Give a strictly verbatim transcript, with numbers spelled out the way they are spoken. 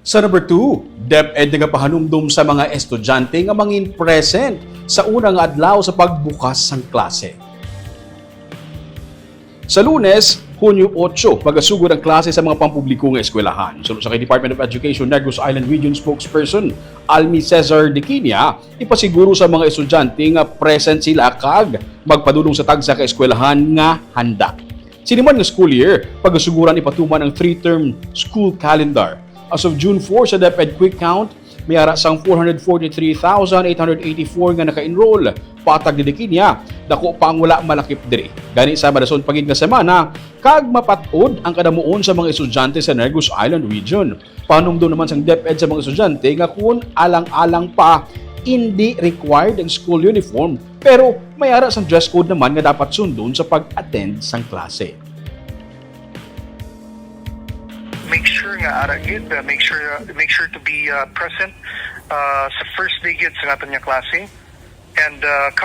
Sa number two, DepEd nagapahanumdom sa mga estudyante nga mangin present sa una nga adlaw sa pagbukas sang klase. Sa Lunes, Hunyo otso, magasugod ang klase sa mga pampubliko nga eskwelahan. Suno sa kay Department of Education Negros Island Region Spokesperson Almi Cesar Diquinia, ipasiguro sa mga estudyante nga present sila kag magpadulong sa tagsa ka eskwelahan nga handa. Sini man nga school year, pagasuguran ipatuman ang three-term school calendar. As of June four, sa DepEd Quick Count, may ara sang four hundred forty-three thousand eight hundred eighty-four nga naka-enroll. Patag ni Diquinia, dako pa ang wala malakip diri. Gani, sa madason pa gid nga semana, kag mapat-od ang kadamuon sa mga estudyante sa Negros Island Region. Panumdom naman sang DepEd sa mga estudyante nga kun alang-alang pa, indi required ang school uniform, pero may ara sang dress code naman nga dapat sundon sa pag-attend sang klase. Make sure nga ara gid, uh, make sure make sure to be uh, present uh, sa first day gid sa naton nga klase, and uh,